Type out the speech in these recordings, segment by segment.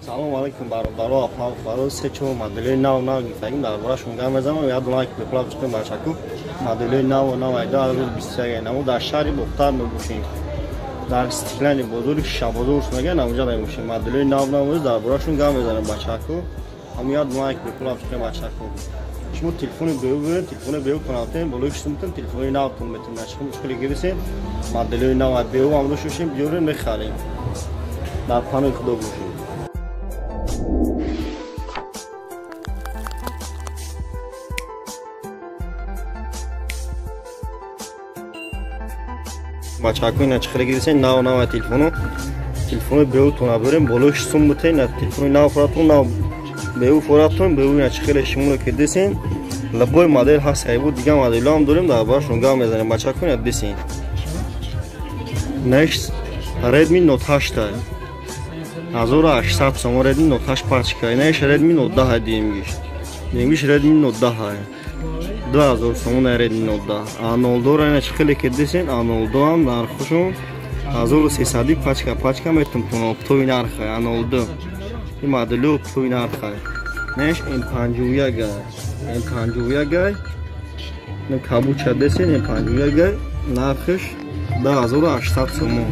Салом алейкум бародаро, апа, се чор модели нав нав гирифтагим, дар борашон гап мезанам. Як лайк бепулак чиқем бачаку. Модели нав нав 2021 намо дар шаҳри Бохтар мебошем. Дар Стеклянный бозори Шабозор мегӯянд, онҷа мебошем. Модели нав нав дар борашон гап мезанем бачаку. Ҳам як лайк бепулак чиқем бачаку. Шумо телефони беу биред, телефони беу коналтен, болои шумтон телефони навтон метавонед. Шумо мушкили гирисен, модели нав беу ҳам дошта бошем, биёрем мехарем. Дар паноҳи Худо бошед. Бачаку ина чӣ хеле гирисен, нав нав телефону, телефони беутона бирем, болои сум бутен, телефони нав форатон, нав беу форатон, беу ина чӣ хеле шуморо ки дисен, лабои модел ҳаст, айбу дигар моделҳо ҳам дорем, дар барашон гап мезанем. Бачаку ина дисен. Next Redmi Note 8 1800 сомон Redmi Note 8 пачка. Инаиш Redmi Note 10 диемгиш. Диемгиш Redmi Note 10. 2000 сомон Redmi Note 10. А02 ра ина чӣ хеле ки дисен, А02 ҳам нархошон 1300 пачка, пачка метумтон оптови нарха А02. Ин модели оптови нарха. Неш М51, М51. На кабуча дисен М51 нархш 2800 сомон.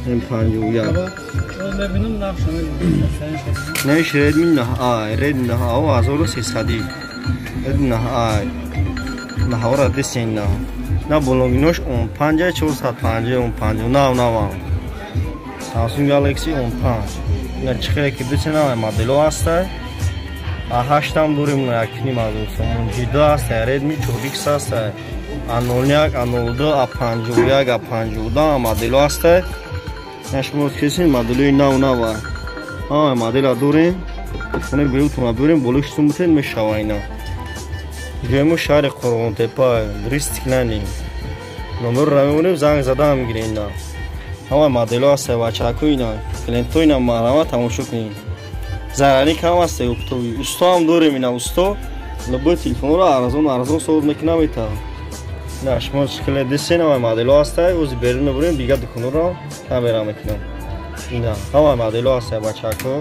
М51. Неш Redmi 9i, Redmi 9 1300. Redmi 9i. Наҳора дисен на. На бологинош 15 450 15 нав навам. Samsung Galaxy 15. Ина чӣ хеле ки дисен ҳама моделҳо ҳаста. А8 ҳам дорем, 1,5 сомон. G2 ҳаста, Redmi 4X ҳаста. А01, А02, А51, А52 моделҳо ҳаста. Ина шумо кисин моделҳои нав нава. Ҳама модела дорем. Телефони беутона бирем, болои сум бутен мешава ина. Ҷои мо шаҳри Қурғонтепа, Стеклянный. Номерро мемонем, занг зада мегирем ина. Ҳама моделҳо ҳаста бачаку ина. Клиентҳо ина марҳамат тамошо кунед. Зарари кам ҳаста оптови. Усто ҳам дорем ина, усто. Лабои телефонро арзон арзон совд мекунам ита. На шумо хеле дисен ҳама моделҳо ҳаста, ози берун мебурем, дигар дуконҳоро камера мекунам. Ина ҳама моделҳо ҳаста бачаку.